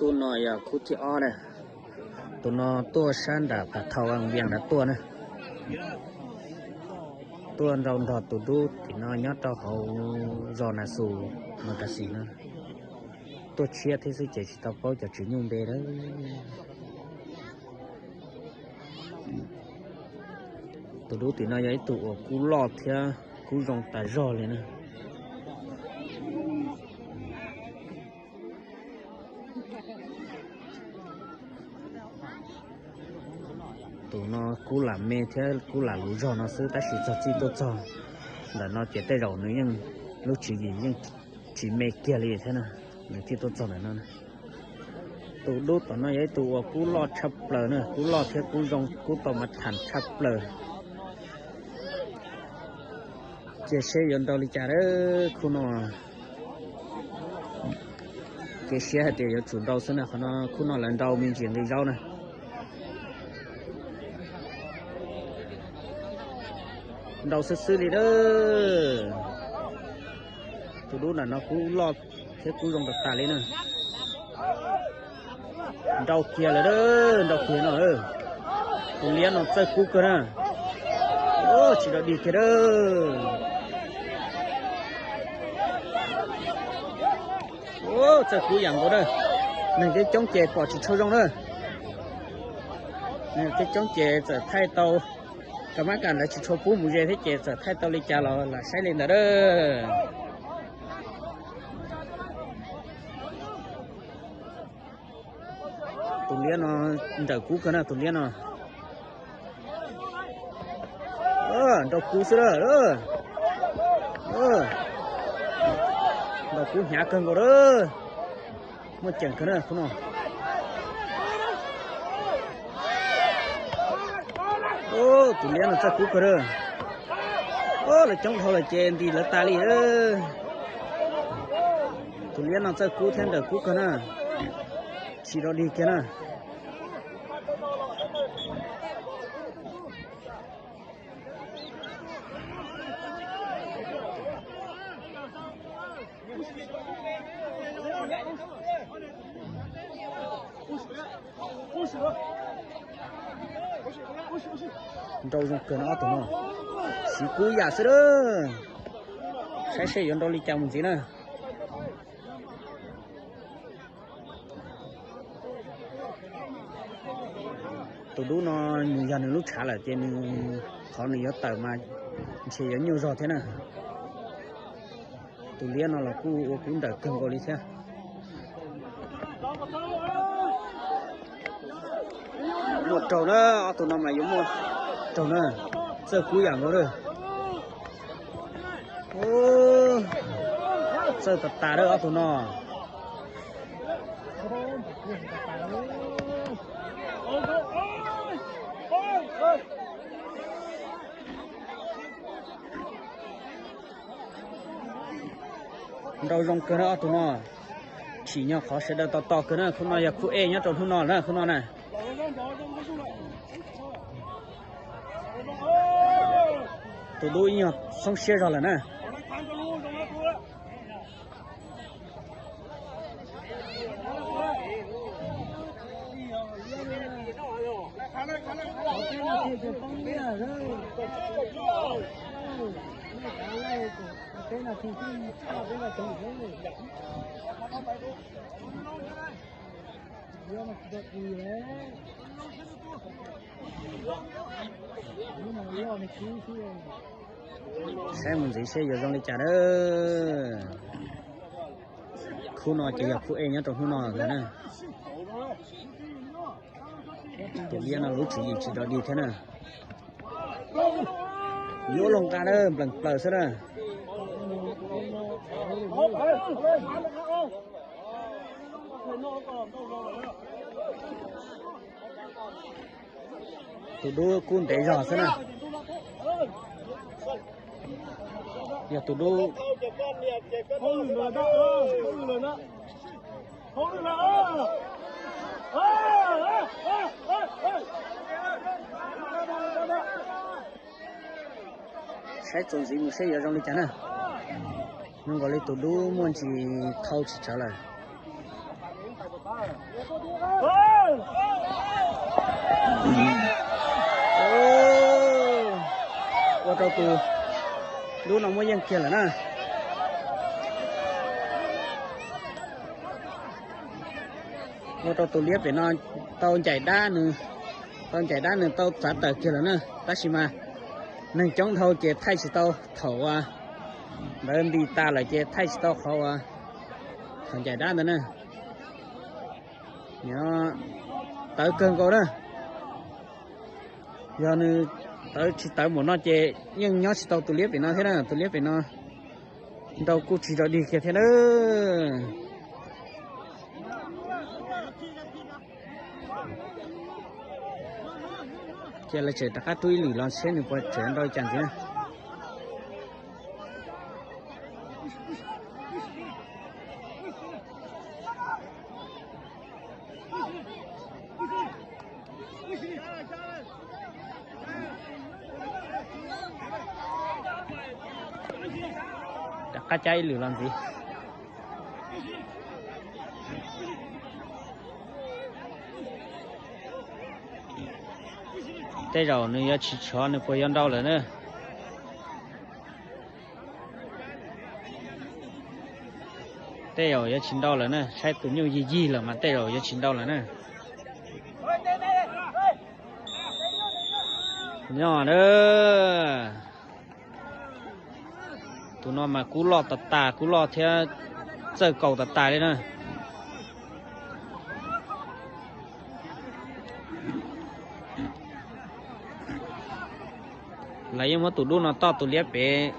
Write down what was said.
Tus no yog khub thib ob na. Tus no tuaj sab nram Phav Thau Vaj Vias nrad tuaj na. Tuaj nrau nrog tus dub tim no nyob rau hauv zos Nas Xus, Mas Kas Xis no. Tuaj tshiab thiab xwb ces tsis tau paub cov tswv nyuj npe lawm. Tus dub tim no yog ib tug uas kub loj thiab kub zoo tas zog li na. Tus no kub lam me thiab kub lam luv zog no xwb, tab sis txog txij tuaj txog ntawm no ces tej zaum nws yeej lub tswv yim yeej tsis me kiag li thiab na, nws thiaj tuaj txog ntawm no. Tus dub tom no yog ib tug uas kub loj tshaj plaws na, kub loj thiab kub zoo, kub tau mas tham tshaj plaws. Cia seb yuav nrau li cas lawm khub no. Kev siab hais tias yuav tsum nrau xwb na, qhov no khub no lawv nrau me ntsis nqi zaub na. Nrau xwb xwb li lawm. Tus dub nram no kub loj thiab kub zoo tas tas li na. Nrau kiag lawm, nrau kiag no. Tus liab no txawj kub kawg na. Tsis dog dig kiag a. Txawj kub yam nkaus na. Neeg coob coob ces pom tsis tshua zoo na. Neeg coob coob ces txawm thaij tau, kab mab kas lawv tsis tshua pub mus ze thiab ces txawm thaij tau li cas los lam saib li ntawd a. Tus liab no nrawm kub kawg na, tus liab no. Nrau kub xwb a. Nrau kub hnyav kawg nkaus a. Muaj ceem kawg na khub no. Tus liab no txawj kub kawg a. Lawv coob dhau lawm ces ntim lawv tas li. Tus liab no txawj kub thiab nrawm kub kawg na. Tsis dog dig kiag na. Nrau zoo kawg no ob tug no. Siv kub yam xwb a. Saib seb yuav nrau li cas mus ntxiv na. Tus dub no nws yog nws lub tshav lawm ces nws, qhov nws yuav tawm mas ntshe yuav nyuaj zog thiab na. Tus liab no los kuj ua kub nrawm kawg nkaus li thiab. Muaj raug na, ob tug no mas yuav muaj raug na. Txawj kub yam nkaus a. Txawj tas tas a ob tug no. Nrau zoo kawg na ob tug no. Tsim nyog qhov sawv daws tos tos kawg na, khub no yog khub ej nyob rau hnub no na, khub no na. Tus dub ib nyuag xoob siab zog lawm na. Saib mus ntxiv seb yuav zoo li cas na. Khub no ces yog khub ej nyob rau hnub no lawm na. Tus liab no lub tswv yim tsis dog dig thiab na. Yuav luag nqa na, nplees plaws xwb na. Tus dub kub ntev zog xwb na. Yog tus dub. Saib txuas ntxiv mus seb yuav zoo li cas na. Zoo nkaus li tus dub muaj ntsis thau tsis tsawv lawm. Ua rau tus dub no muab yeej kiag lawm na. Ua rau tus liab pem no tau ncaim dab nws, tau ncaim dab nws tau txav tawm kiag lawm na. Tab sis mas neeg coob dhau ces thaij tsis tau, thaum uas ntawd nti tas lawm ces thaij tsis tau qhov uas thaum ncaim dab ntawd na. Nyob tawv kawg nkaus na. Yog nws tawv tsis tawv npaum no ces yeej nyob tsis tau tus liab pem no thiab na. Tus liab pem no nrau kuj tsis rau dig kiag thiab na. Cia lawv tseem rov qab rub ib lwm los seb nws puas tseem nrau cas ntxiv na. Rov qab cab ib lwm los ntxiv. Tej zaum nws yuav tsis tshov, nws puas yuav nrau lawm na. Tej zaum yuav tsis nrau lawm na, saib tus nyuj yig yig lawm mas tej zaum yuav tsis nrau lawm na. Nyob na, tus no mas kub loj tas tas, kub loj thiab txawj kaus tas tas li na. Lawv yeej muab tus dub no toj tus liab pem